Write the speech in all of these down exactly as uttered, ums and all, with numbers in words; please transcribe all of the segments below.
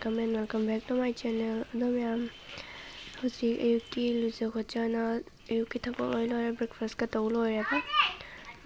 Welcome and welcome back to my channel. ꯑꯗꯣ ꯃꯌꯥꯝ, ꯍꯧꯖꯤꯛ ꯑꯌꯨꯛꯀꯤ ꯂꯨꯖ ꯈꯣꯠꯆꯅ ꯑꯌꯨꯛꯀꯤ ꯊꯕꯛ ꯂꯣꯏ ꯂꯣꯏꯔꯦ, ꯕ꯭ꯔꯦꯛꯐꯥꯁꯀ ꯇꯧ ꯂꯣꯏꯔꯦꯕ꯫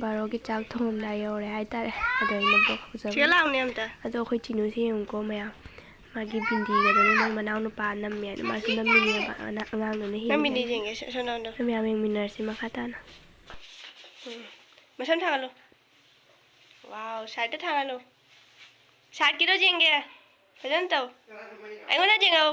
ꯕꯥꯔꯣꯒꯤ ꯆꯥꯛ ꯊꯣꯡꯉꯝꯗꯥꯏ ꯌꯧꯔꯦ ꯍꯥꯏꯇꯥꯔꯦ꯫ ꯑꯗꯣ ꯑꯩꯅ ꯕ꯭ꯂꯣꯛ ꯍꯧꯖꯕ꯫ ꯁꯤꯗ ꯂꯥꯛꯑꯣꯅꯦ ꯑꯝꯇ꯫ ꯑꯗꯣ ꯑꯩꯈꯣꯏ ꯆꯤꯅꯨꯁꯦ ꯌꯦꯡꯉꯨꯀꯣ ꯃꯌꯥꯝ, ꯃꯥꯒꯤ ꯕꯤꯟꯗꯤꯒꯗꯣ ꯃꯣꯏ ꯃꯅꯥꯎ ꯅꯨꯄꯥ ꯅꯝꯃꯦ ꯍꯥꯏꯅ ꯃꯥꯁꯨ ꯅꯝꯃꯤꯅꯦꯕ꯫ ꯑꯉꯥꯡꯗꯨꯅ ꯅꯪ ꯕꯤꯟꯗꯤ ꯍꯦꯜꯂꯦ꯫ ꯌꯦꯡꯒꯦ ꯁꯦ, ꯁꯣꯝ ꯅꯥꯀꯟꯗ꯫ ꯃꯌꯥꯝ ꯌꯦꯡꯃꯤꯟꯅꯔꯁꯤ ꯃꯈꯥ ꯇꯥꯅ꯫ ꯎꯝ꯫ ꯃꯁꯝ ꯊꯥꯒꯠꯂꯨ꯫ ꯋꯥꯎ, ꯁꯥꯏꯠꯇ ꯊꯥꯒꯠꯂꯨ꯫ ꯁꯥꯏꯠꯀꯤꯗꯣ ꯌꯦꯡꯒꯦ꯫ ꯐꯖꯅ ꯇꯧ꯫ ꯑꯩꯉꯣꯟꯗ ꯌꯦꯡꯉꯧ꯫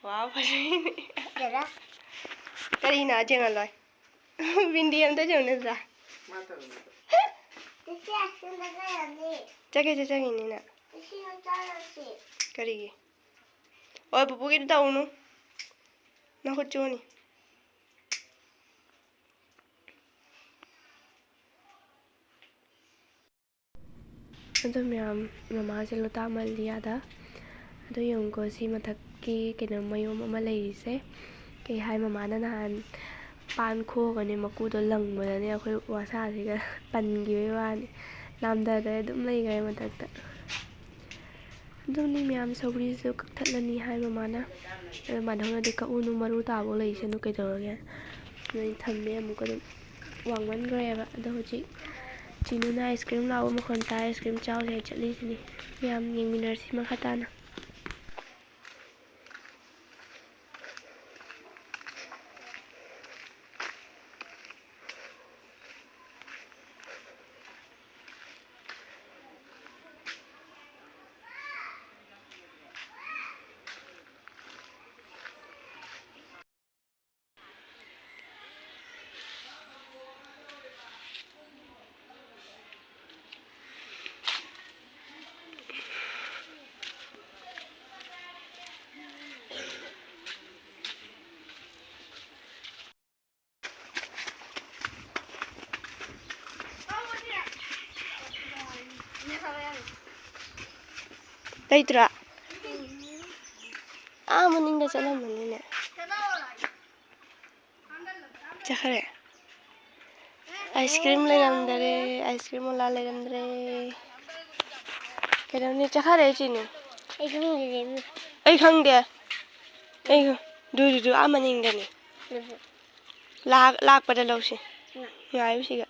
ꯋꯥꯎ, ꯐꯖꯩꯅꯦ꯫ ꯀꯔꯤꯅꯣ ꯌꯦꯡꯍꯜꯂꯣꯏ? ꯕꯤꯟꯗꯤ ꯑꯝꯇ ꯌꯦꯡꯉꯨ ꯅꯠꯇ꯭ꯔꯥ? ꯆꯠꯀꯦ, ꯆꯠꯆꯈꯤꯅꯤ ꯅꯪ꯫ ꯀꯔꯤꯒꯤ? ꯍꯣꯏ, ꯄꯨꯄꯨꯒꯤꯗꯤ ꯇꯧꯅꯨ꯫ ꯅꯈꯨꯠ ꯆꯣꯠꯅꯤ꯫ ꯑꯗꯣ ꯃꯌꯥꯝ, ꯃꯃꯥꯁꯦ ꯂꯣꯇꯥ ꯃꯜꯂꯤ ꯑꯥꯗ꯫ ꯑꯗꯣ ꯌꯦꯡꯉꯨꯀꯣ, ꯁꯤ ꯃꯊꯛꯀꯤ ꯀꯩꯅꯣ ꯃꯌꯣꯝ ꯑꯃ ꯂꯩꯔꯤꯁꯦ꯫ ꯀꯩ ꯍꯥꯏ, ꯃꯃꯥꯅ ꯅꯍꯥꯟ ꯄꯥꯟ ꯈꯣꯛꯑꯒꯅꯦ ꯃꯀꯨꯗꯣ ꯂꯪꯕꯗꯅꯦ ꯑꯩꯈꯣꯏ ꯋꯥꯁꯥꯁꯤꯒ ꯄꯟꯈꯤꯕꯩ ꯋꯥꯅꯤ꯫ ꯅꯥꯝꯊꯗꯅ ꯑꯗꯨꯝ ꯂꯩꯈ꯭ꯔꯦ ꯃꯊꯛꯇ꯫ ꯑꯗꯨꯅꯤ ꯃꯌꯥꯝ, ꯁꯧꯒ꯭ꯔꯤꯁꯨ ꯀꯛꯊꯠꯂꯅꯤ ꯍꯥꯏ ꯃꯃꯥꯅ꯫ ꯑꯗꯣ ꯃꯥꯙꯧꯅꯗꯤ, "ꯀꯛꯎꯅꯨ, ꯃꯔꯨ ꯇꯥꯕꯧ ꯂꯩꯁꯅꯨ, ꯀꯩꯗꯧꯔꯒꯦ?" ꯑꯗꯨꯃꯥꯏꯅ ꯊꯝꯃꯦ꯫ ꯑꯃꯨꯛꯀ ꯑꯗꯨꯝ ꯋꯥꯡꯃꯟꯈ꯭ꯔꯦꯕ꯫ ꯑꯗꯣ ꯍꯧꯖꯤꯛ ꯆꯤꯅꯨꯅ ꯑꯥꯏꯁ ꯀ꯭ꯔꯤꯝ ꯂꯥꯎꯕ ꯃꯈꯣꯟ ꯇꯥꯏ, ꯑꯥꯏꯁ ꯀ꯭ꯔꯤꯝ ꯆꯥꯎꯁꯦ ꯍꯥꯏꯅ ꯆꯠꯂꯤꯁꯤꯅꯤ꯫ ꯃꯌꯥꯝ ꯌꯦꯡꯃꯤꯟꯅꯔꯁꯤ ꯃꯈꯥ ꯇꯥꯅ꯫ ꯂꯩꯇ꯭ꯔꯥ? ꯑꯥ ꯃꯅꯤꯡꯗ ꯆꯠꯂꯝꯃꯅꯤꯅꯦ꯫ ꯆꯠꯈ꯭ꯔꯦ꯫ ꯑꯥꯏꯁ ꯀ꯭ꯔꯤꯝ ꯂꯩꯔꯝꯗꯔꯦ, ꯑꯥꯏꯁ ꯀ꯭ꯔꯤꯝ ꯃꯣꯂꯥ ꯂꯩꯔꯝꯗ꯭ꯔꯦ꯫ ꯀꯩꯗꯧꯅꯤ? ꯆꯠꯈ꯭ꯔꯦ ꯆꯤꯅꯨ꯫ ꯑꯩ ꯈꯪꯗꯦ꯫ ꯑꯩ ꯈꯪꯗꯦ꯫ ꯑꯩ ꯈꯪ-, ꯗꯨ, ꯗꯨ, ꯗꯨ, ꯑꯥ ꯃꯅꯤꯡꯗꯅꯤ꯫ ꯂꯥꯛ-, ꯂꯥꯛꯄꯗ ꯂꯧꯁꯤ꯫ ꯎꯝ꯫ ꯉꯥꯏꯌꯨ ꯁꯤꯒ꯫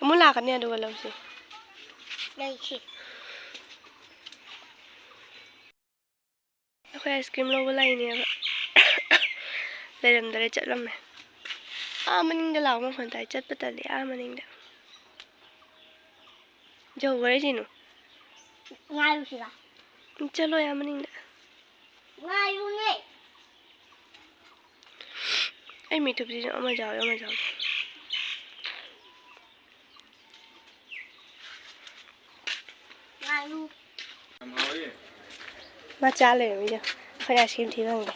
ꯑꯃꯨꯛ ꯂꯥꯛꯀꯅꯤ ꯑꯗꯨꯒ ꯂꯧꯁꯤ꯫ ꯂꯩꯁꯤ꯫ ꯑꯩꯈꯣꯏ ice cream ꯂꯧꯕ ꯂꯥꯛꯏꯅꯦꯕ꯫ ꯂꯩꯔꯝꯗꯔꯦ, ꯆꯠꯂꯝꯃꯦ꯫ ꯑꯥ ꯃꯅꯤꯡꯗ ꯂꯥꯎꯕ ꯃꯈꯣꯟ ꯇꯥꯏ, ꯆꯠꯄ ꯇꯜꯂꯤ ꯑꯥ ꯃꯅꯤꯡꯗ꯫ ꯌꯧꯈꯔꯦ ꯆꯤꯅꯨ꯫ ꯉꯥꯏꯔꯨꯁꯤꯔꯥ? ꯆꯠꯂꯣ ꯑꯥ ꯃꯅꯤꯡꯗ꯫ ꯉꯥꯏꯔꯨꯅꯦ꯫ ꯑꯩ ꯃꯤꯊꯨꯞꯁꯤꯁꯨ ꯑꯃ ꯌꯥꯎꯋꯦ, ꯑꯃ ꯌꯥꯎꯗꯦ꯫ ꯉꯥꯏꯔꯨ꯫ ꯃꯥ ꯆꯥ ꯂꯩꯔꯝꯃꯤꯅꯦ꯫ ꯑꯩꯈꯣꯏꯅ ice cream ꯊꯤ ꯐꯪꯗꯦ꯫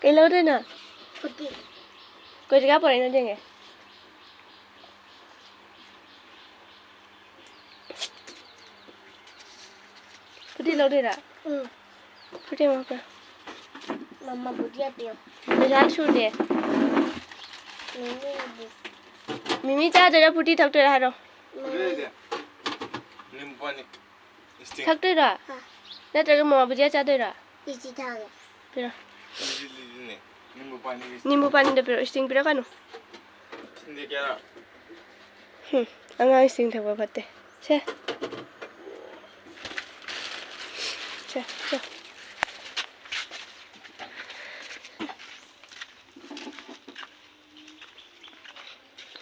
ꯀꯩ ꯂꯧꯗꯣꯏꯅꯣ? ꯐꯨꯠꯇꯤ꯫ ꯀꯣꯏ ꯖꯒꯥ ꯄꯣꯔꯛꯏꯅꯣ ꯌꯦꯡꯒꯦ꯫ ꯐꯨꯠꯇꯤ ꯂꯧꯗꯣꯏꯔꯥ? ꯎꯝ꯫ ꯐꯨꯠꯇꯤ ꯑꯃ ꯍꯥꯞꯄꯦ꯫ ꯃꯃꯥ ꯐꯨꯠꯇꯤ ꯍꯥꯞꯄꯤꯌꯣ꯫ ꯄꯩꯁꯥ ꯁꯨꯗꯦ꯫ ꯃꯤꯃꯤꯗꯤ꯫ ꯃꯤꯃꯤ ꯆꯥꯗꯣꯏꯔꯥ, ꯐꯨꯠꯇꯤ ꯊꯛꯇꯣꯏꯔꯥ ꯍꯥꯏꯔꯣ꯫ ꯐꯨꯠꯇꯤ ꯂꯩꯇꯦ꯫ ꯅꯤꯝꯕꯨ ꯄꯥꯅꯤ꯫ Sting꯫ ꯊꯛꯇꯣꯏꯔꯣ? ꯍꯥ꯫ ꯅꯠꯇ꯭ꯔꯒ ꯃꯃꯥ ꯕꯨꯖꯤꯌꯥ ꯆꯥꯗꯣꯏꯔꯣ? ꯂꯤꯆꯤ ꯆꯥꯒꯦ꯫ ꯄꯤꯔꯣ꯫ ꯂꯤꯆꯤ, ꯂꯤꯆꯤꯅꯦ꯫ ꯅꯤꯝꯕꯨ ꯄꯥꯅꯤꯒꯤ sting꯫ ꯅꯤꯝꯕꯨ ꯄꯥꯅꯤꯗ ꯄꯤꯔꯣ, sting ꯄꯤꯔꯛꯀꯅꯨ꯫ Stingꯗꯤ ꯀꯌꯥ? ꯍꯨꯝ, ꯑꯉꯥꯡ sting ꯊꯛꯄ ꯐꯠꯇꯦ꯫ ꯁꯦ꯫ ꯁꯦ, ꯁꯦ꯫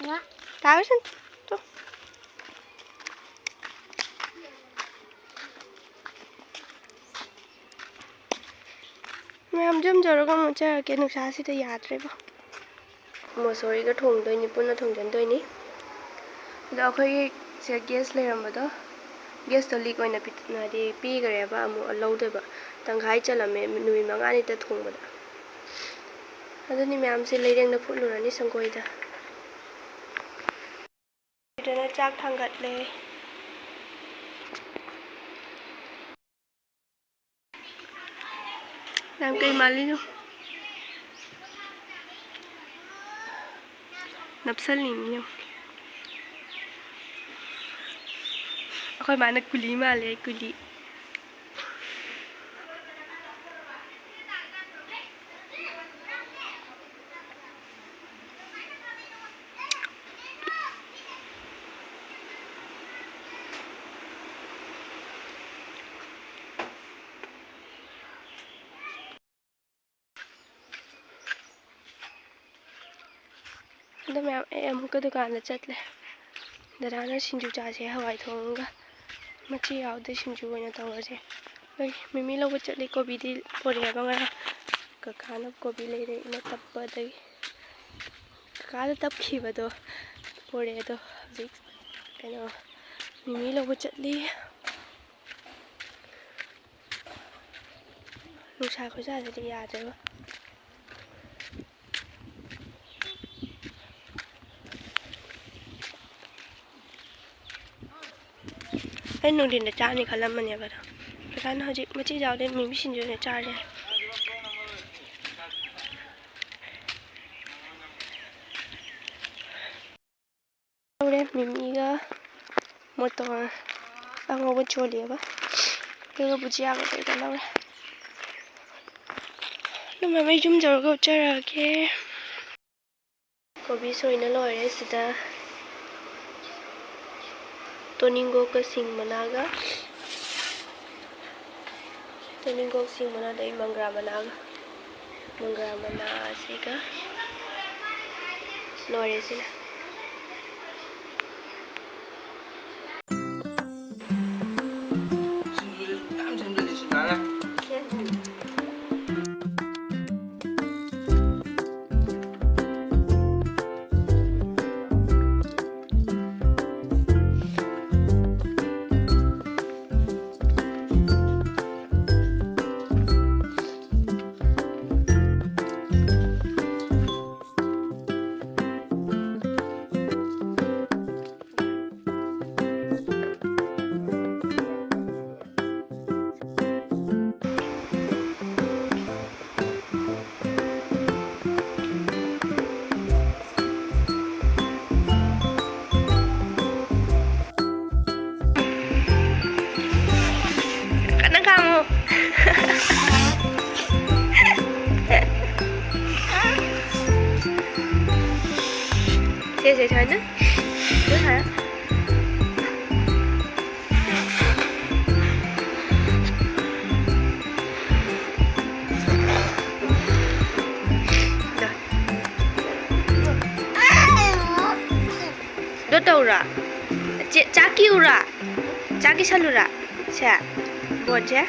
ꯉꯥ꯫ ꯇꯥꯔꯁꯅꯨ꯫ ꯇꯣ꯫ ꯃꯌꯥꯝ ꯖꯨꯝ ꯇꯧꯔꯒ ꯑꯃꯨꯛ ꯆꯠꯂꯒꯦ, ꯅꯨꯡꯁꯥꯁꯤꯗ ꯌꯥꯗ꯭ꯔꯦꯕꯣ꯫ ꯃꯣꯁꯣꯔꯤꯒ ꯊꯣꯡꯗꯣꯏꯅꯤ, ꯄꯨꯟꯅ ꯊꯣꯡꯖꯤꯟꯗꯣꯏꯅꯤ꯫ ꯑꯗꯣ ꯑꯩꯈꯣꯏꯒꯤ ꯁꯤꯗ gas ꯂꯩꯔꯝꯕꯗꯣ, gasꯇꯣ leak ꯑꯣꯏꯅ ꯄꯤ-, ꯍꯥꯏꯗꯤ ꯄꯤꯈ꯭ꯔꯦꯕ, ꯑꯃꯨꯛ ꯂꯧꯗꯣꯏꯕ꯫ ꯇꯪꯈꯥꯏ ꯆꯜꯂꯝꯃꯦ, ꯅꯨꯃꯤꯠ ꯃꯉꯥꯅꯤꯇ ꯊꯣꯡꯕꯗ꯫ ꯑꯗꯨꯅꯤ ꯃꯌꯥꯝꯁꯦ ꯂꯩꯔꯦꯡꯗ ꯐꯨꯠꯂꯨꯔꯅꯤ ꯁꯪꯒꯣꯏꯗ꯫ ꯁꯤꯗꯅ ꯆꯥꯛ ꯊꯥꯡꯒꯠꯂꯦ꯫ ꯌꯥꯝ ꯀꯩ ꯃꯥꯜꯂꯤꯅꯣ? ꯅꯞꯁꯜꯂꯤꯅꯤ ꯌꯦꯡꯉꯨ꯫ ꯑꯩꯈꯣꯏ ꯃꯥꯅ ꯀꯨꯂꯤ ꯃꯥꯜꯂꯦ, ꯀꯨꯂꯤ꯫ ꯑꯗꯣ ꯃꯌꯥꯝ, ꯑꯩ ꯑꯃꯨꯛꯀ ꯗꯨꯀꯥꯟꯗ ꯆꯠꯂꯦ꯫ ꯗꯗꯥꯅ ꯁꯤꯡꯖꯨ ꯆꯥꯁꯦ, ꯍꯋꯥꯏ ꯊꯣꯡꯉꯒ꯫ ꯃꯆꯦ ꯌꯥꯎꯗꯦ, ꯁꯤꯡꯖꯨ ꯑꯣꯏꯅ ꯇꯧꯔꯁꯦ꯫ ꯑꯩ ꯃꯤꯃꯤ ꯂꯧꯕ ꯆꯠꯂꯤ, ꯀꯣꯕꯤꯗꯤ ꯄꯣꯔꯛꯑꯦꯕ ꯉꯔꯥꯡ꯫ ꯀꯀꯥꯅ ꯀꯣꯕꯤ ꯂꯩꯔꯛꯏꯅ ꯇꯞꯄꯗꯒꯤ꯫ ꯀꯀꯥꯗ ꯇꯞꯈꯤꯕꯗꯣ ꯄꯣꯔꯛꯑꯦ꯫ ꯑꯗꯣ ꯍꯧꯖꯤꯛ ꯀꯩꯅꯣ, ꯃꯤꯃꯤ ꯂꯧꯕ ꯆꯠꯂꯤ꯫ ꯅꯨꯡꯁꯥ ꯈꯨꯁꯥꯁꯤꯗꯤ ꯌꯥꯗ꯭ꯔꯦꯕ꯫ ꯑꯩ ꯅꯨꯡꯊꯤꯟꯗ ꯆꯥꯅꯤ ꯈꯜꯂꯝꯕꯅꯦꯕ ꯑꯗꯣ꯫ ꯀꯀꯥꯅ ꯍꯧꯖꯤꯛ ꯃꯆꯦ ꯌꯥꯎꯗꯦ, ꯃꯤꯃꯤ ꯁꯤꯡꯖꯨ ꯑꯣꯏꯅ ꯆꯥꯔꯁꯦ꯫ ꯂꯧꯔꯦ, ꯃꯤꯃꯤꯒ ꯃꯣꯇꯣꯔ ꯑꯉꯧꯕ ꯆꯣꯜꯂꯤꯑꯕ꯫ ꯑꯗꯨꯒ ꯕꯨꯖꯤꯌꯥꯒ ꯀꯩꯒ ꯂꯧꯔꯦ꯫ ꯑꯗꯨ ꯃꯌꯥꯝ ꯑꯩ ꯌꯨꯝ ꯌꯧꯔꯒ ꯎꯠꯆꯔꯛꯑꯒꯦ꯫ ꯀꯣꯕꯤ ꯁꯣꯏꯅ ꯂꯣꯏꯔꯦ꯫ ꯁꯤꯗ ꯇꯣꯅꯤꯡꯒꯣꯛꯀ ꯁꯤꯡ ꯃꯅꯥꯒ, ꯇꯣꯅꯤꯡꯒꯣꯛ ꯁꯤꯡ ꯃꯅꯥꯗ ꯑꯩ ꯃꯪꯒ꯭ꯔꯥ ꯃꯅꯥꯒ, ꯃꯪꯒ꯭ꯔꯥ ꯃꯅꯥ ꯑꯁꯤꯒ ꯂꯣꯏꯔꯦ ꯁꯤꯅ꯫ ꯁꯦ, ꯁꯦ, ꯁꯨꯃꯥꯏꯅ꯫ ꯑꯗꯨ ꯁꯥꯔ꯫ ꯑꯗꯣ ꯇꯧꯔꯥ? ꯆꯦ, ꯆꯥꯛ ꯀꯤꯎꯔꯥ? ꯆꯥꯛ ꯀꯤꯁꯜꯂꯨꯔꯥ? ꯁꯦ, ꯕꯣꯟꯁꯦ꯫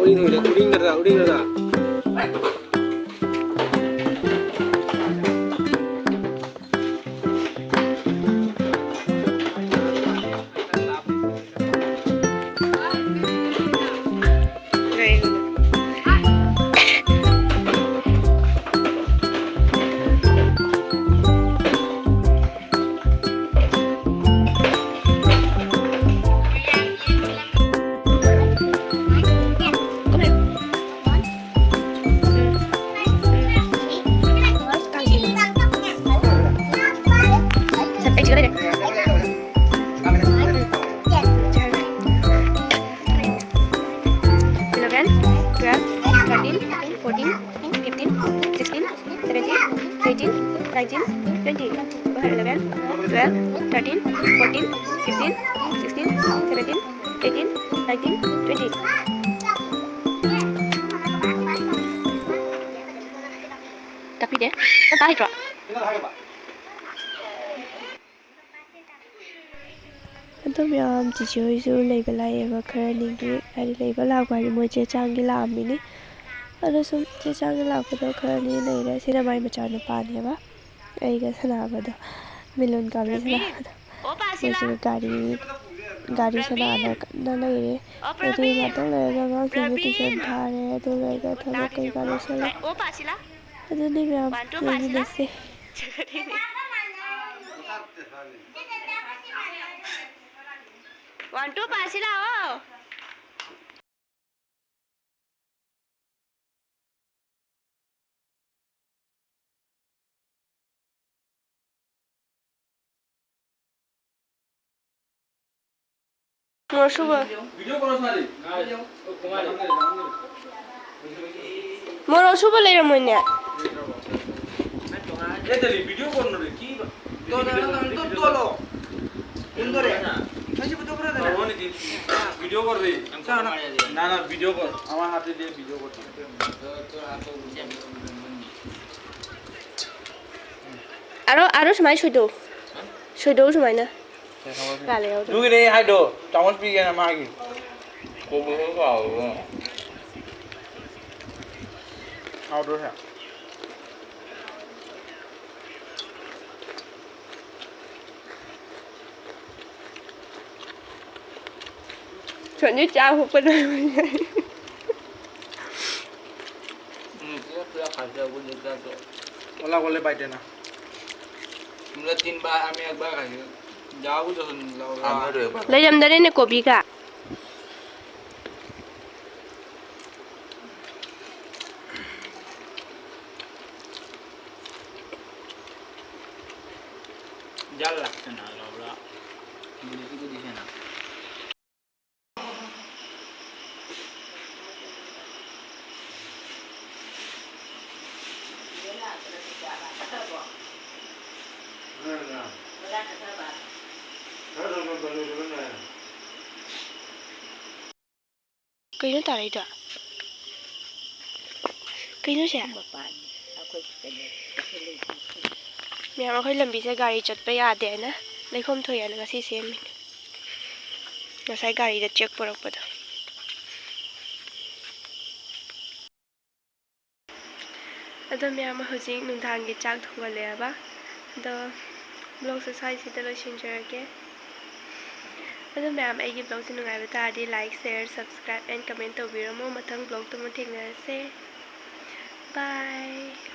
ꯎꯔꯤꯡ ꯊꯣꯛꯏꯗ, ꯎꯔꯤꯡ ꯅꯠꯇ꯭ꯔꯥ, ꯎꯔꯤꯡ ꯅꯠꯇ꯭ꯔꯥ? Eleven, twelve, thirteen, fourteen, fifteen, sixteen, seventeen, eighteen, nineteen, twenty. Eleven, twelve, thirteen, fourteen, fifteen, sixteen, seventeen, eighteen, nineteen, twenty. ꯇꯥꯛꯄꯤꯗꯦ꯫ ꯅꯪ ꯇꯥ ꯍꯩꯇ꯭ꯔꯣ? ꯑꯗꯨ ꯃꯌꯥꯝ ꯆꯤꯆꯦ ꯍꯣꯏꯁꯨ ꯂꯩꯕ ꯂꯥꯛꯑꯦꯕ, ꯈꯔꯅꯤꯒꯤ, ꯍꯥꯏꯗꯤ ꯂꯩꯕ ꯂꯥꯛꯄ ꯍꯥꯏꯗꯤ ꯃꯣꯏ ꯆꯦ ꯆꯥꯡꯒꯤ ꯂꯥꯛꯑꯝꯃꯤꯅꯤ꯫ ꯑꯗꯣ ꯁꯨꯝ ꯆꯦ ꯆꯥꯡꯒꯤ ꯂꯥꯛꯄꯗꯣ ꯈꯔꯅꯤ ꯂꯩꯔꯦ꯫ ꯁꯤꯅ ꯃꯥꯏ ꯃꯆꯥꯅꯨꯄꯥꯅꯦꯕ, ꯑꯩꯒ ꯁꯥꯟꯅꯕꯗꯣ, ꯃꯤꯂꯣꯟ ꯀꯥꯕꯤ ꯁꯥꯟꯅꯕꯗꯣ꯫ ꯃꯣꯏꯁꯨ ꯒꯥꯔꯤ, ꯒꯥꯔꯤ ꯁꯥꯟꯅꯅ ꯀꯟꯅ ꯂꯩꯔꯦ꯫ ꯑꯗꯨ ꯉꯥꯛꯇꯪ ꯂꯩꯔꯒ ꯑꯉꯥꯡꯁꯤꯡꯁꯨ ꯇꯨꯏꯁꯟ ꯊꯥꯔꯦ꯫ ꯑꯗꯨ ꯂꯣꯏꯔꯒ ꯊꯕꯛ ꯀꯩꯀꯥ ꯂꯣꯏꯁꯜꯂꯦ꯫ ꯑꯗꯨꯅꯤ ꯃꯌꯥꯝ ꯌꯦꯡꯃꯤꯟꯅꯁꯦ꯫ One, two, ꯄꯥꯁꯤ ꯂꯥꯛꯑꯣ꯫ ꯃꯣꯔꯣꯛ ꯑꯁꯨꯕ꯫ ꯃꯣꯔꯣꯛ ꯑꯁꯨꯕ ꯂꯩꯔꯝꯃꯣꯏꯅꯦ꯫ ভিডিঅ' কৰ বে। না, না, ভিডিঅ' কৰ। আমাৰ হাতে দিয়ে ভিডিঅ' কৰ। আৰু, আৰু সুমাই চুই দিওঁ। চুই দিওঁ সুমাই না। ꯂꯥꯜꯂꯦ ꯌꯥꯎꯗꯣ꯫ ꯑꯗꯨꯒꯤꯅꯦ ꯑꯩ ꯍꯥꯏꯗꯣ, ꯆꯥꯃꯁ ꯄꯤꯒꯦꯅ ꯃꯥꯒꯤ꯫ ꯀꯣꯕꯣ ꯀꯥꯎꯔꯣ꯫ ꯍꯥꯎꯗ꯭ꯔꯣ ꯁꯦ? ꯁꯣꯅꯤ ꯆꯥ ꯍꯨꯞꯄꯗ ꯎꯝ, ꯄꯨꯔꯥ, ꯄꯨꯔꯥ ꯈꯥꯏꯖꯕ ꯂꯩꯇ꯭ꯔꯁꯨ꯫ ꯑꯣꯂꯥ ꯑꯣꯂꯦ ꯕꯥꯏ ꯇꯦꯅ꯫ ꯁꯨꯝꯂ ꯇꯤꯟꯕ ꯑꯃ ꯌꯥꯎꯕ ꯍꯥꯏꯁꯦ꯫ ꯌꯥꯎꯕꯗꯣ ꯁꯨꯝ ꯂꯧꯔꯣ꯫ ꯂꯩꯔꯝꯗꯔꯦꯅꯦ ꯀꯣꯕꯤꯒ꯫ ꯌꯥꯜꯂꯛꯇꯅ ꯂꯧꯔ꯫ ꯕꯨꯗꯤ ꯁꯦꯅ꯫ ꯀꯩꯅꯣ ꯇꯥꯔꯛꯏꯗꯣ? ꯀꯩꯅꯣ ꯁꯦ? ꯃꯌꯥꯝ, ꯑꯩꯈꯣꯏ ꯂꯝꯕꯤꯁꯦ ꯒꯥꯔꯤ ꯆꯠꯄ ꯌꯥꯗꯦ ꯍꯥꯏꯅ ꯂꯩꯈꯣꯝ ꯊꯣꯛꯑꯦꯅ ꯉꯁꯤ ꯁꯦꯝꯃꯤꯅꯦ꯫ ꯉꯁꯥꯏ ꯒꯥꯔꯤꯗ ꯆꯦꯛ ꯄꯨꯔꯛꯄꯗꯣ꯫ ꯑꯗꯣ ꯃꯌꯥꯝ, ꯍꯧꯖꯤꯛ ꯅꯨꯡꯗꯥꯡꯒꯤ ꯆꯥꯛ ꯊꯣꯡꯒꯠꯂꯛꯑꯦꯕ꯫ ꯑꯗꯣ vlogꯁꯦ ꯁ꯭ꯋꯥꯏꯁꯤꯗ ꯂꯣꯏꯁꯤꯟꯖꯔꯒꯦ꯫ ꯑꯗꯣ ꯃꯌꯥꯝ, ꯑꯩꯒꯤ vlogꯁꯦ ꯅꯨꯡꯉꯥꯏꯕ ꯇꯥꯔꯗꯤ like, share, subscribe and comment ꯇꯧꯕꯤꯔꯝꯃꯣ꯫ ꯃꯊꯪ vlogꯇ ꯑꯃꯨꯛ ꯊꯦꯡꯅꯔꯁꯦ꯫ Bye꯫